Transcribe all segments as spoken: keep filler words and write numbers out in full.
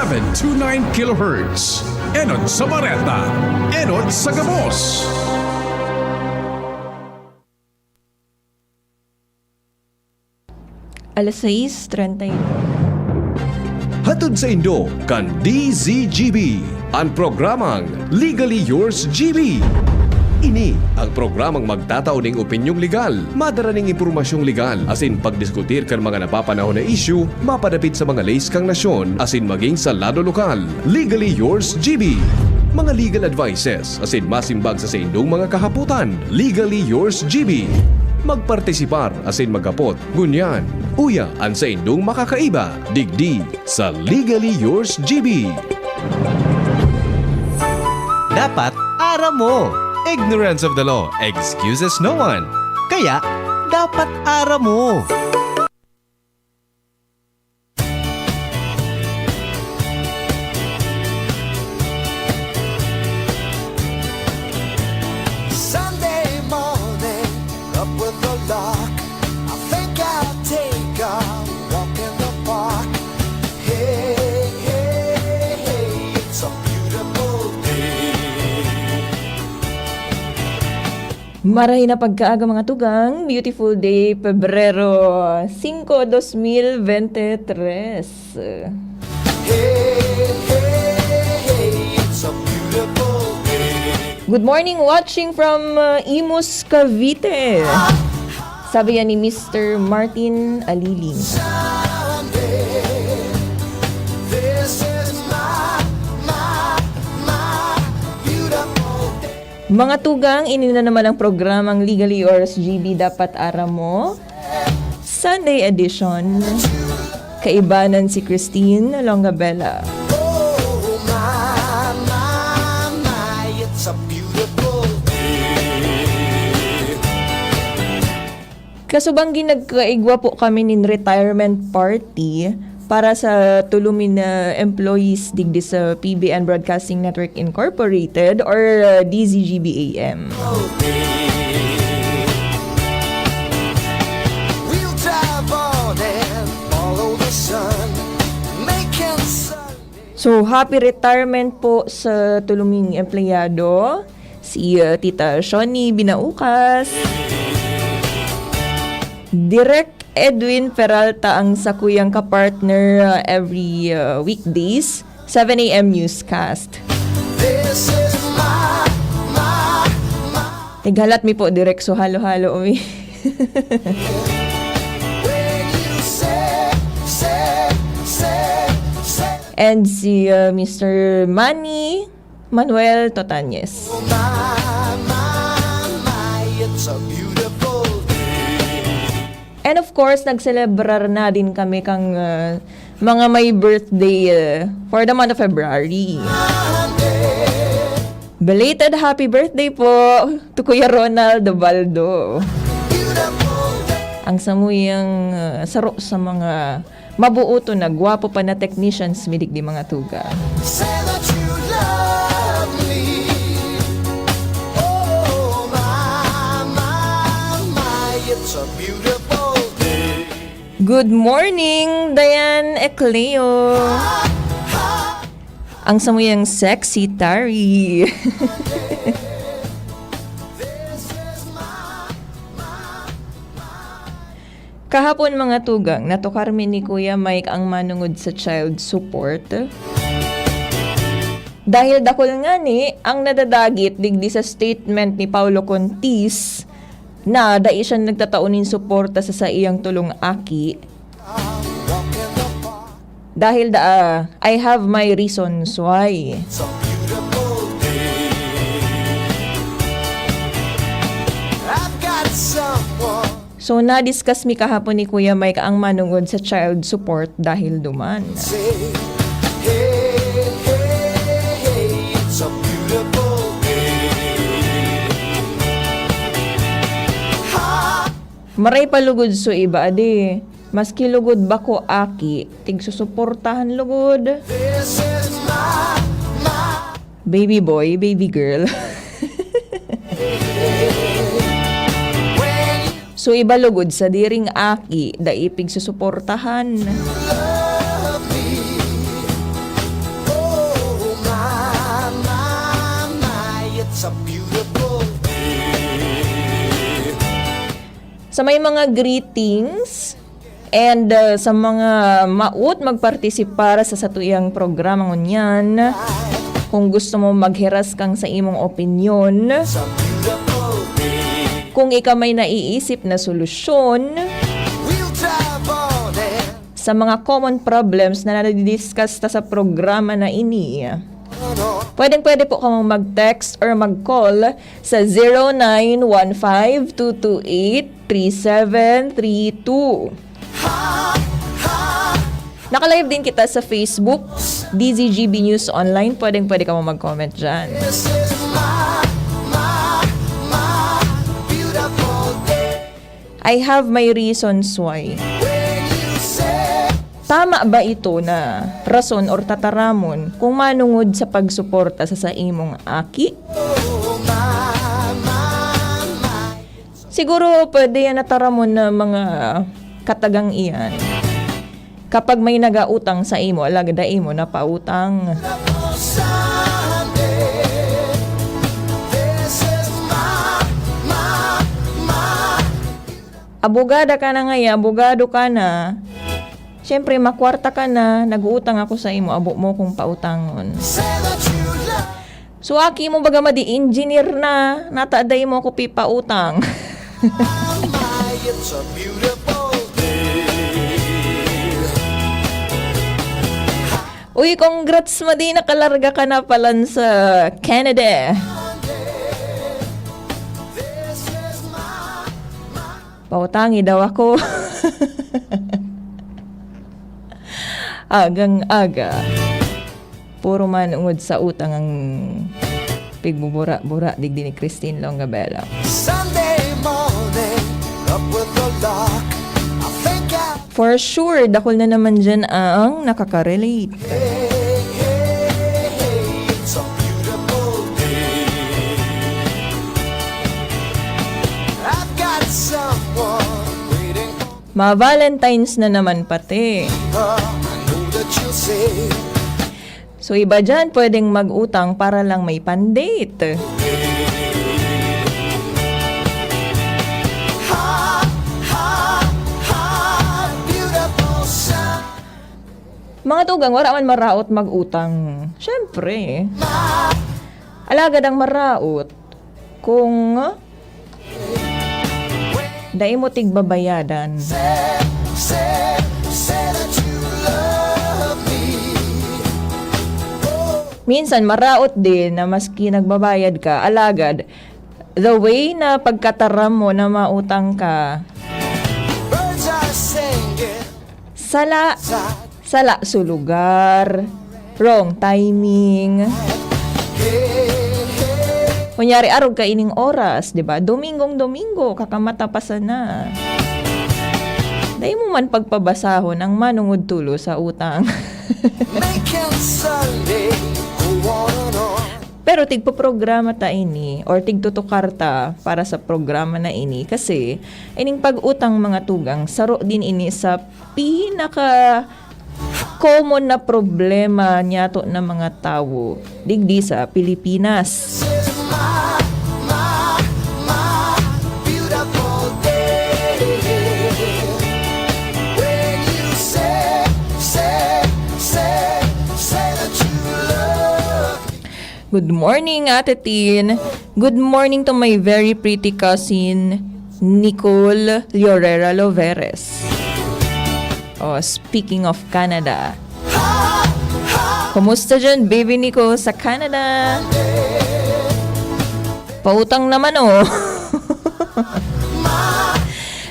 Two nine kilohertz. Enot sa bareta, enot sa gabos. Alas sais treinta y dos. Hatod saindo kan D Z G B, an programang Legally Yours G B. Ini ang programang magtatao ning opinyong legal, madara ning impormasyong legal, asin pagdiskutir kan mga napapanahon na isyu mapadapit sa mga leis kan nasyon asin maging sa lado lokal. Legally Yours G B. Mga legal advices asin masimbag sa saindong mga kahapotan. Legally Yours G B. Magpartisipar asin maghapot, ngunyan, uya an saindong makakaiba, digdi sa Legally Yours G B. Dapat aram mo. Ignorance of the law excuses no one. Kaya, dapat aram mo. Sunday morning, up with the lark. I think I'll take a walk in the park. Hey, hey, hey, it's a beautiful day. Maray na pagkaaga, mga tugang. Beautiful day, Pebrero singko, dos mil bente tres. Hey, hey, hey, it's a beautiful day. Good morning, watching from, uh, Imus, Cavite. Sabi yan ni Mister Martin Aliling. Sunday, this is my, my, my beautiful day. Mga tugang, ini na naman ang programang Legally Yours G B, Dapat Aram Mo, Sunday edition. Kaibanan si Christine Longabella. Oh, my, my, my, it's a beautiful day. Kasubang ginagkaigwa po kami nin retirement party para sa tulumin na employees digdi sa P B N Broadcasting Network Incorporated or, uh, D Z G B A M. We'll drive on and follow the sun, making sun. So, happy retirement po sa tuluming empleyado, si, uh, Tita Shoni Binaukas. Direk Edwin Peralta ang sakuyang kapartner, uh, every, uh, weekdays, seven A M newscast. This is my, my, my. Naghalat mi po, Direk, so halo-halo mi. When you say, say, say, say. And si, uh, Mister Manny Manuel Totañez. Oh, my, my, my, it's a beautiful day. And of course, nagselebrar na din kami kang, uh, mga may birthday, uh, for the month of February. Belated happy birthday po to Kuya Ronald Baldo. Ang samuyang, uh, saro sa mga mabuoton na gwapo pa na technicians mi digdi, mga tugang. Say that you love me. Oh, my, my, my, it's a beautiful day. Good morning, Diane Ecleo. Ang samuyang sexy Tari. Kahapon, mga tugang, natukar mi ni Kuya Mike ang manongod sa child support. Dahil dakul ngani ang nadadagit digdi sa statement ni Paulo Contis na dai siya nagtatao nin suporta sa saiyang tulong aki. Dahil da, ah, I have my reasons why. So, na-discuss mi kahapon ni Kuya Mike ang manongod sa child support dahil duman. Maray pa lugod so iba, adi. Maski lugod bako aki, tigsusuportahan lugod. Baby boy, baby girl. So, iba lugod, sadiring aki, dai pigsusuportahan. Sa may mga greetings and, uh, sa mga maot magpartisipar sa satuyang programa ngunyan, kung gusto mo maghiras kang sa imong opinyon, kung ika may naiisip na solusyon sa mga common problems na nadidiscuss ta sa programa na ini, pwedeng-pwede po kamong mag-text or mag-call sa zero nine one five two two eight three seven three two. Naka-live din kita sa Facebook, D Z G B News Online. Pwedeng-pwede ka mo mag-comment dyan. I have my reasons why. Tama ba ito na rason or tataramon kung manungod sa pagsuporta sa saimong aki? Siguro pwede yan na taramon na mga katagang iyan. Kapag may nagautang sa imo, alagad dai mo napautang. Abogada ka na ngaya, abogado ka na. Siyempre, makwarta ka na, nag-uutang ako sa imo, abo mo kong pautangon. So, aki mo baga madi engineer na, nata dai mo ako pipautang. Uy, congrats, madi, nakalarga ka na palan sa Canada. Pautangi daw ako. Agang-aga. Puro man ungod sa utang ang pigbubura-bura digdi ni Christine Longabella. Sunday morning, up with the lark. I think I For sure, dakul na naman dyan ang nakaka-relate. Hey, hey, hey, it's a beautiful day. I've got someone waiting for Ma-Valentines na naman pati. her. I know that you'll say, So, iba dyan, pwedeng mag-utang para lang may pan-date. Mga tugang, wala man maraot mag-utang. Siyempre. Alagad ang maraot, kung dai mo tigbabayadan. Minsan, maraot din na maski nagbabayad ka, alagad, the way na pagkataram mo na mautang ka, sala, sala sa lugar, wrong timing. Kunyari, arog ka ining oras, di ba? Domingong Domingo, kakamata pa sana. Dai mo man pagpabasahon ang manungod tulo sa utang. Pero tigpo-programa ta ini or tigtutukar ta para sa programa na ini kasi ining pag-utang, mga tugang, saro din ini sa pinaka common na problema niyato na mga tawo digdi sa Pilipinas. Good morning, Ate Tin. Good morning to my very pretty cousin, Nicole Llorera Loveres. Oh, speaking of Canada. Kumusta dyan, baby Nicole, sa Canada? Pautang naman, oh.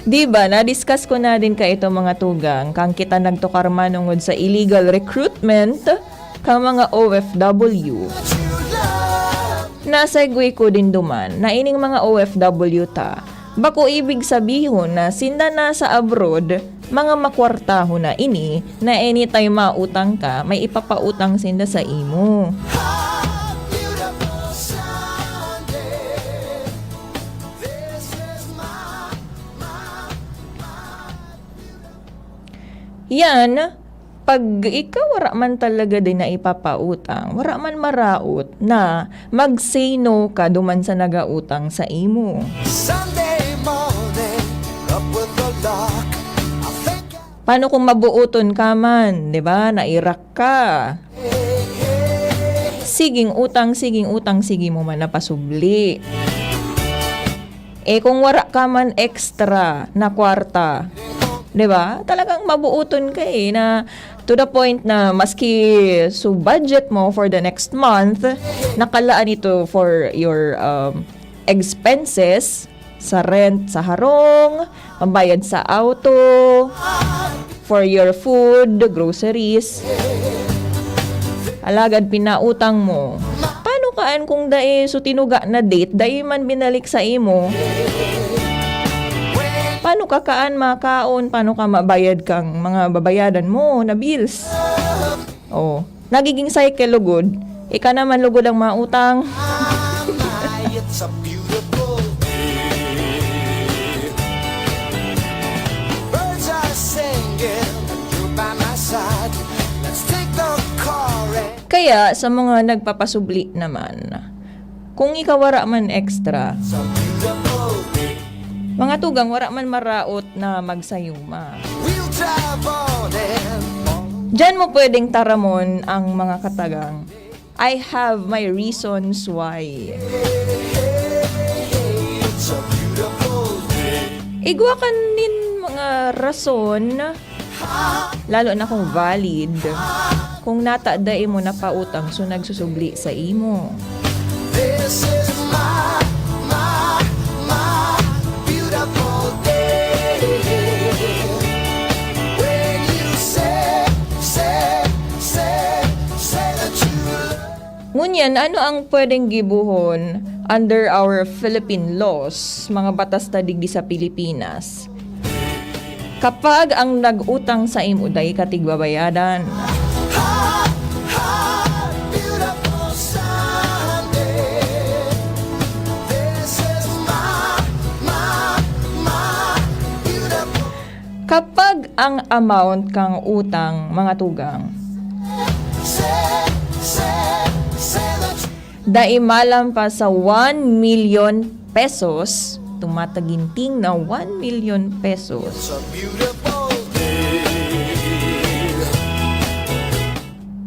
Di ba, na-discuss ko na din ka ito, mga tugang, kang kita nagtukar manungod sa illegal recruitment ka mga O F W. Nasegue ko din duman na ining mga O F W ta, bako ibig sabihon na sinda nasa abroad, mga makwartaho na ini, na anytime mautang ka, may ipapautang sinda sa imo. Yan, pag ikaw wara man talaga din na ipapautang, wara man maraot na mag-say no ka duman sa nagautang sa imo. Sunday morning, up Paano kung mabuoton ka man, 'di ba? Nairak ka. Siging utang, siging utang, sige mo man napasubli. Eh, kung wara ka man extra na kwarta, 'di ba? Talagang mabuoton ka, eh, na to the point na maski su budget mo for the next month, nakalaan ito for your, um, expenses, sa rent sa harong, pambayad sa auto, for your food, groceries. Alagad pinautang mo. Paano kaan kung dai su tinuga na date, dai man binalik sa imo? Paano ka kaan makaon? Paano ka mabayad kang mga babayadan mo na bills? Oh, nagiging cycle lugod. Ika naman lugod ang mautang. It's a beautiful day. Birds are singing, you're by my side. Let's take the car and Kaya sa mga nagpapasubli naman, kung ika wara man extra, it's a beautiful day. Mga tugang, wara man maraot na magsayuma. We'll drive on and on. Diyan mo pwedeng taramon ang mga katagang, "I have my reasons why." It's a beautiful day. Igwa ka nin mga rason, lalo na kung valid, kung nata dai mo napautang su nagsusubli sa imo. This is my, my, my beautiful day. When you say, say, say, say that you love Ngunyan, ano ang pwedeng gibohon under our Philippine laws, mga batas ta digdi sa Pilipinas? Kapag ang nag-utang sa imo dai ka tigbabayadan. Kapag ang amount kang utang, mga tugang, dai malampas sa one million pesos, tumataginting na one million pesos.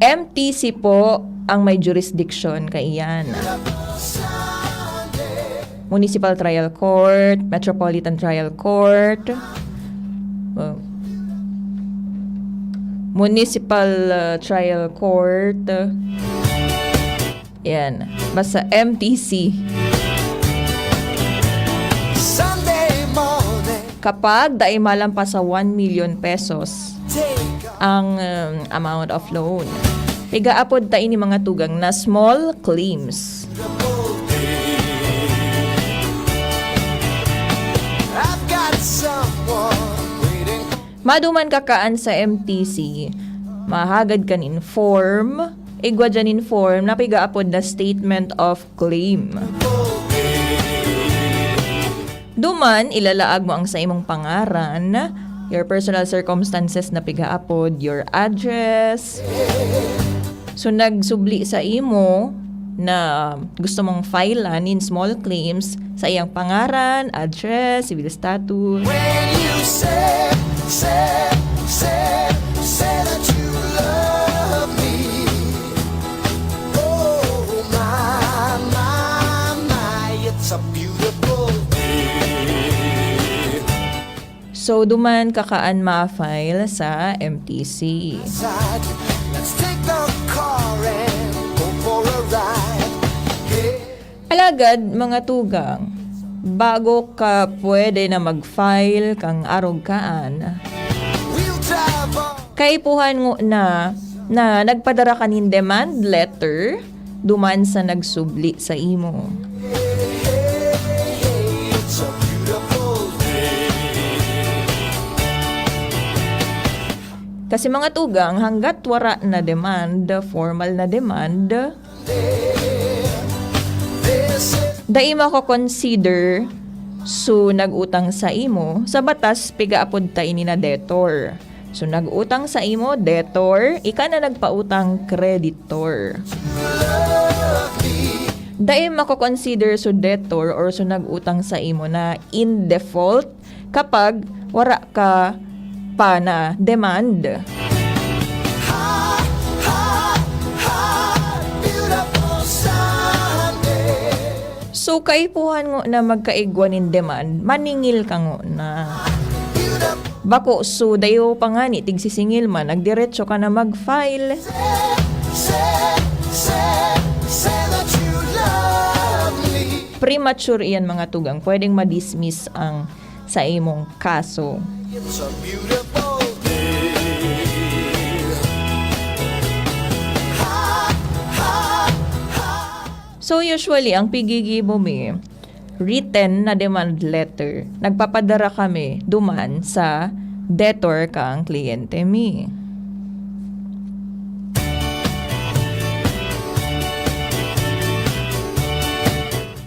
M T C po ang may jurisdiction kaiyan. Municipal Trial Court, Metropolitan Trial Court, uh, Municipal, uh, Trial Court. Yan. Basta M T C. Kapag dai malampas sa one million pesos ang, um, amount of loan, pigaapod ta ini, mga tugang, na small claims. Maduman ka kaan sa M T C, mahagad ka nin form, igwa dyan nin form na pigaapod na statement of claim. Duman, ilalaag mo ang saimong pangaran, your personal circumstances na pigaapod, your address. So, nagsubli sa imo na gusto mong file nin small claims sa iyang pangaran, address, civil status. When you say, say, say, say that you love me. Oh, my, my, my, it's a beautiful day. So, duman kakaan ma-file sa M T C. Let's take the car and go for a ride. Yeah. Alagad, mga tugang, bago ka pwede na mag-file kang arog kaan, we'll drive on. Kaipuhan ngona na nagpadara ka nin demand letter duman sa nagsubli sa imo. Kasi, mga tugang, hanggat wara na demand, formal na demand, dai mako-consider su nag-utang sa imo. Sa batas, pigaapod ta ini na debtor. Su nag-utang sa imo, debtor, ika na nagpautang, creditor. Dai mako-consider su debtor or su nag-utang sa imo na in default kapag wara ka pa na demand. So, kaipuhan ngona magkaigwa nin demand, maningil ka ngona. Bako, so, dayo pa ngani tigsisingil man, nagdiretso ka na mag-file. Premature iyan, mga tugang. Pwedeng ma-dismiss ang sa imong kaso. So, usually, ang pigigibo mi, written na demand letter. Nagpapadara kami duman sa debtor kang kliyente mi.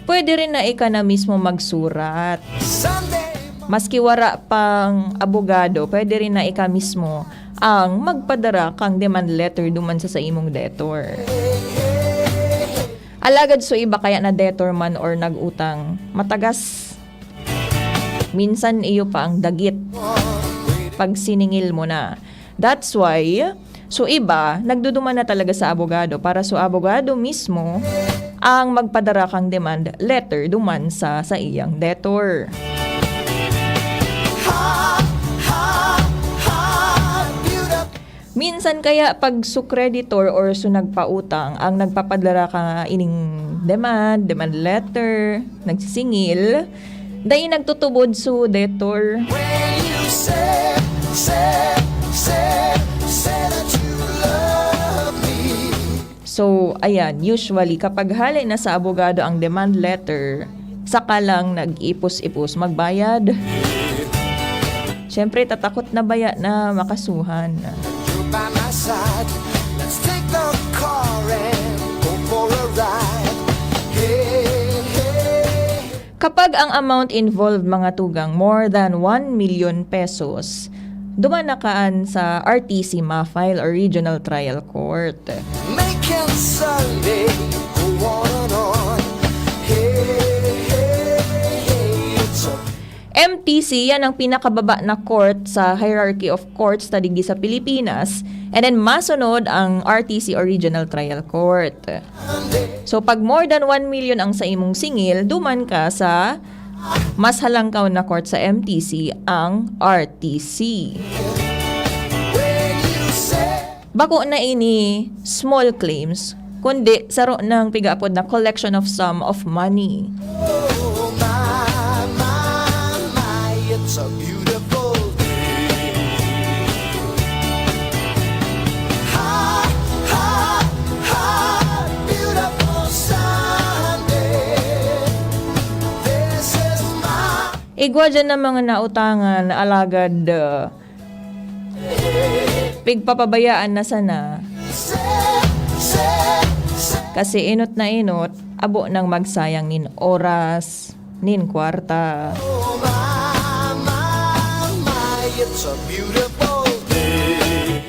Pwede rin na ika na mismo magsurat. Maski wara pang abogado, pwede rin na ika mismo ang magpadara kang demand letter duman sa, sa imong debtor. Alagad so iba kaya na debtor man or nag-utang, matagas. Minsan iyo pa ang dagit pag siningil mo na. That's why, so iba, nagduduman na talaga sa abogado para so abogado mismo ang magpadara kang demand letter duman sa, sa iyang debtor. Minsan kaya pag so creditor or so nagpautang ang nagpapadara ka ining demand, demand letter, nagsisingil, dai nagtutubod so debtor. When you say, say, say, say that you love me. So, ayan, usually, kapag hale na sa abogado ang demand letter, saka lang nag-ipos-ipos magbayad. Siyempre, tatakot na baya na makasuhan. You're by my side. Let's take the car and go for a ride. Hey, hey. Kapag ang amount involved, mga tugang, more than one million pesos, duman na kaan sa R T C ma-file or Regional Trial Court. Making Sunday go on and on. Hey, hey, hey, it's a M T C, yan ang pinakababa na court sa hierarchy of courts na digdi sa Pilipinas. And then, masunod ang R T C or Regional Trial Court. So, pag more than one million ang sa imong singil, duman ka sa mas halangkaw na court sa M T C, ang R T C. Bako na ini small claims, kundi saro nang pigaapod na collection of sum of money. Oh, my, my, my, it's a beautiful day. Ha, ha, ha, beautiful Sunday. This is my Igwa dyan ng mga nautangan, alagad, uh, pigpapabayaan na sana. Kasi inot na inot, abo nang magsayang nin oras, nin kwarta. Oh, my, my, my, it's a beautiful day.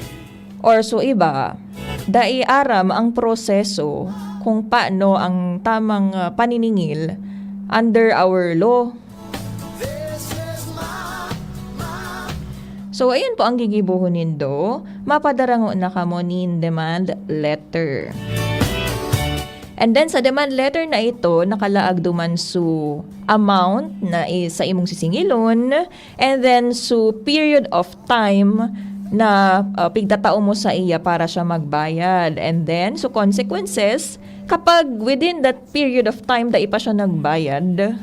Or so iba, dai aram ang proseso kung paano ang tamang, ah, paniningil under our law. So, ayan po ang gigibohon nindo. Mapadara ngona kamo nin demand letter. And then, sa demand letter na ito, nakalaag duman su amount na i-, sa imong sisingilon, and then su period of time na, ah, pigtatao mo sa iya para siya magbayad. And then, su consequences, kapag within that period of time, dai pa siya nagbayad,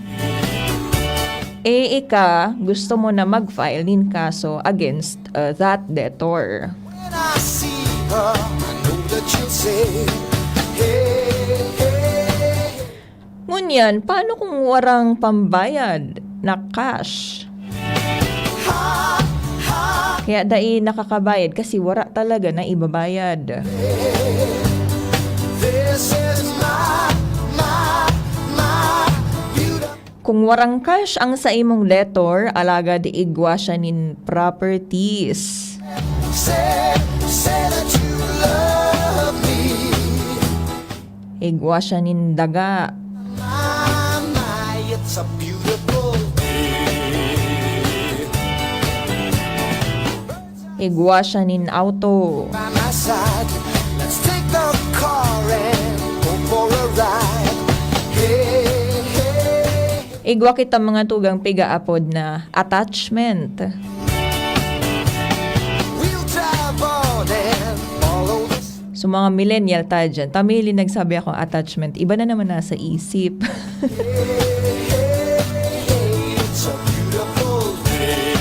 eh, ika, gusto mo na mag-file nin kaso against, uh, that debtor. When I see her, I know that she'll say, "Hey, hey, hey." Ngunyan, paano kung warang pambayad na cash? Kaya dai nakakabayad kasi wara talaga na ibabayad. This is my, my, my beautiful Kung warang cash ang sa imong debtor, alagad igwa siya nin properties. Say, say that you love me. Igwa siya nin daga. My, my, it's a beautiful day. Igwa siya nin auto. By my side, let's take the car and go for a ride. Hey, hey, hey. Igwa kita mga tugang pigaapod na attachment. We'll drive on and follow the So, mga millennial tayo dyan, pamili nagsabi ako attachment, iba na naman nasa isip. It's a beautiful day.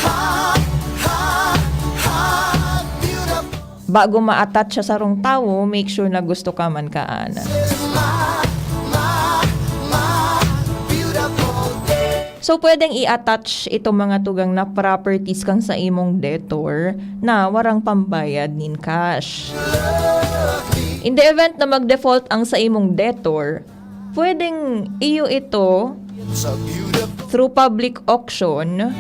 Hot, hot, hot, beautiful. Bago ma-attach sa sarong tawo, make sure na gusto ka man kaan. This is my, my, my beautiful day. So, pwedeng i-attach itong mga tugang na properties kan sa imong debtor na warang pambayad nin cash. In the event na mag-default ang sa imong debtor, pwedeng iyo ito through public auction.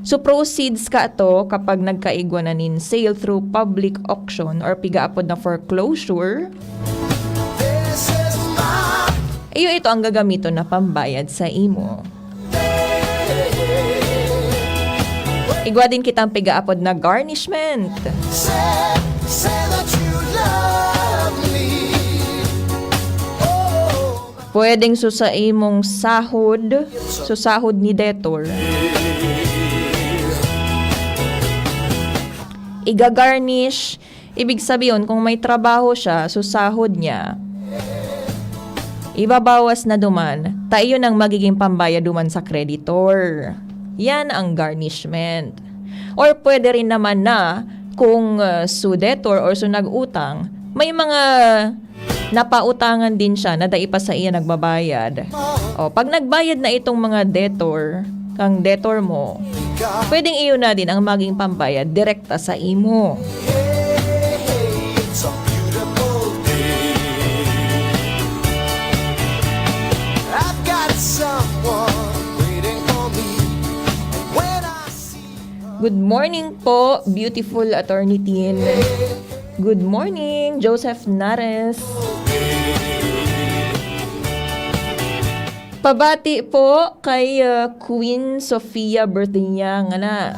So, proceeds ka to kapag nagkaigwa na nin sale through public auction or pigaapod na foreclosure. Iyo ito ang gagamiton na pambayad sa imo. Igwa din kitang pigaapod na garnishment. Say, say that you love me. Oh. Pwedeng so sa imong sahod, so sahod ni debtor. Iga-garnish, ibig sabiyon, kung may trabaho siya, so sahod niya, ibabawas na duman, ta iyon ang magiging pambayad duman sa creditor. Yan ang garnishment. Or pwede rin naman na kung, uh, so debtor or so nag-utang, may mga napautangan din siya na dai pa saiya nagbabayad. O, pag nagbayad na itong mga debtor, kang debtor mo, pwedeng iyo na din ang maging pambayad direkta sa imo. It's a beautiful day. I've got someone waiting for me. When I see Good morning po, beautiful Attorney Tin. Good morning, Joseph Nares. Pabati po kay, uh, Queen Sofia, birthday niya ngana.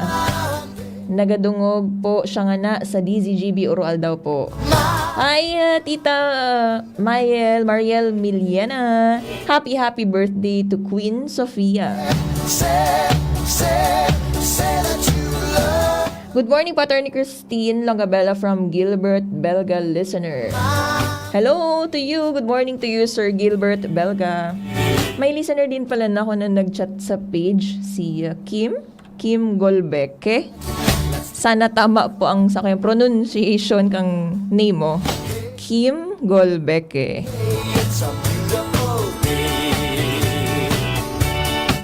Nagadungog po siya ngana sa D Z G B Oroaldaw po. Hi, uh, Tita, uh, Mayel, Mariel Miliana. Happy, happy birthday to Queen Sofia. Say, say, say that you love. Good morning po, Attorney Christine Longabella from Gilbert Belga listener. Hello to you. Good morning to you, Sir Gilbert Belga. May listener din pala na ako na nag-chat sa page, si, uh, Kim. Kim Golbeke. Sana tama po ang sakuyang pronunciation kang name mo. Kim Golbeke.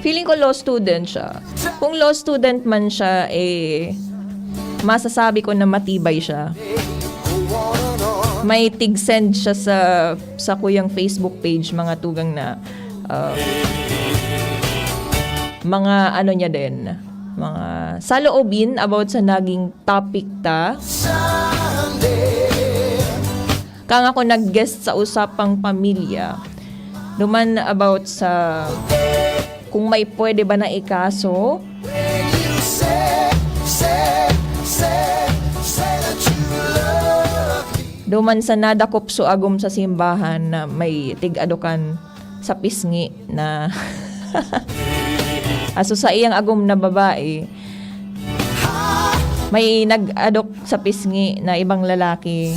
Feeling ko law student siya. Kung law student man siya, eh, masasabi ko na matibay siya. May tig-send siya sa, sa kuyang Facebook page, mga tugang na, uh, mga ano niya din, mga saloobin about sa naging topic ta. Kang ako nag-guest sa usapang pamilya, duman about sa kung may pwede ba na ikaso. Duman sa nadakop so agom sa simbahan na may tig-adokan sa pisngi na aso sa iyang agom na babae, may nag-adok sa pisngi na ibang lalaki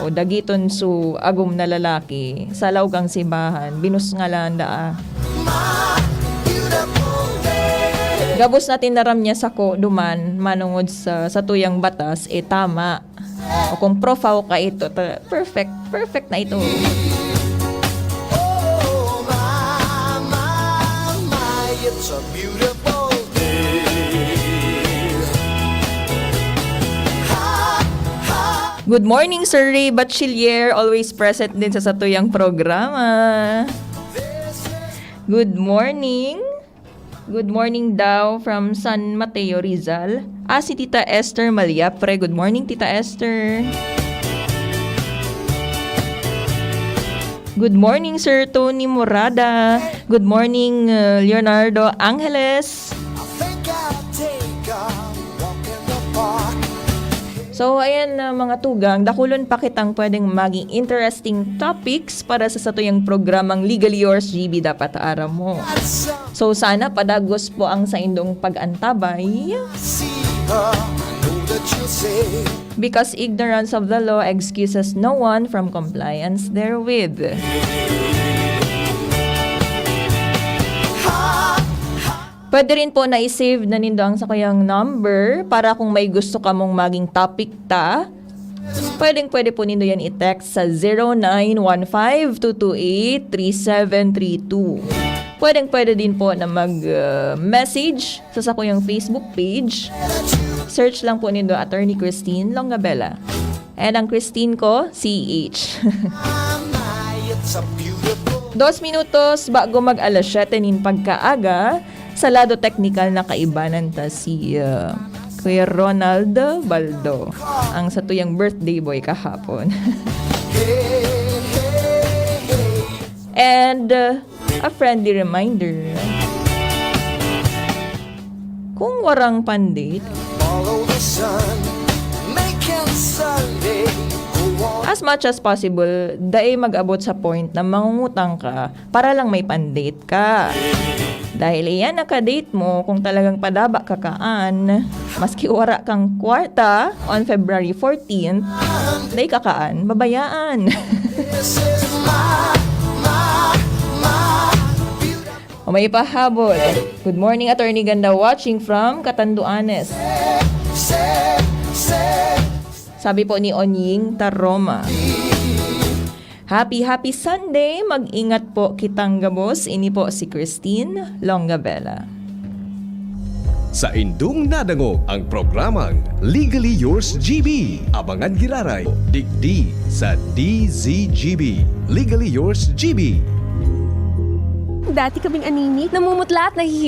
o dagiton so agom na lalaki sa laog kan simbahan, binusngalan daa. Gabos na tinaram niya sako duman, manongod sa, sa tuyang batas, eh, tama. O kung profaw ka ito, ta-, perfect, perfect na ito. Oh, my, my, my, it's a beautiful day. Ha, ha. Good morning, Sir Ray Bachiller. Always present din sa satuyang programa. Good morning. Good morning daw from San Mateo, Rizal. Ah, si Tita Esther Maliapre. Good morning, Tita Esther. Good morning, Sir Tony Morada. Good morning, uh, Leonardo Angeles. So, ayan na, mga tugang, dakulon pa kitang pwedeng maging interesting topics para sa satuyang programang Legally Yours, G B, dapat aram mo. So, sana padagos po ang saindong pag-antabay. Because ignorance of the law excuses no one from compliance therewith. Pwede rin po na i-save na nindo ang sakuyang number para kung may gusto kamong maging topic ta, pwedeng-pwede po nindo yan i-text sa zero nine one five two two eight three seven three two. Pwedeng-pwede din po na mag-message sa sakuyang Facebook page. Search lang po nindo Attorney Christine Longabella. And ang Christine ko, C H. Dos minutos bago mag alas siyete nin pagkaaga, sa lado teknikal, nakaibanan ta si, ah, Kuya Ronald Baldo, ang satuyang birthday boy kahapon. And, uh, a friendly reminder, kung warang pandate, as much as possible, dai mag-abot sa point na mangungutang ka para lang may pandate ka. Dahil iyan, naka-date mo, kung talagang padaba kakaan, maski wara kang kwarta on February fourteenth, dai kakaan, babayaan. O may ipahabol. Good morning, Attorney Ganda, watching from Catanduanes. Sabi po ni Onying Taroma. Happy, happy Sunday! Mag-ingat po kitang gabos. Ini po si Christine Longabella. Sa indong nadangog ang programang Legally Yours G B. Abangan giraray, digdi sa D Z G B. Legally Yours G B. Dati kaming anini, namumutla at nahihiya.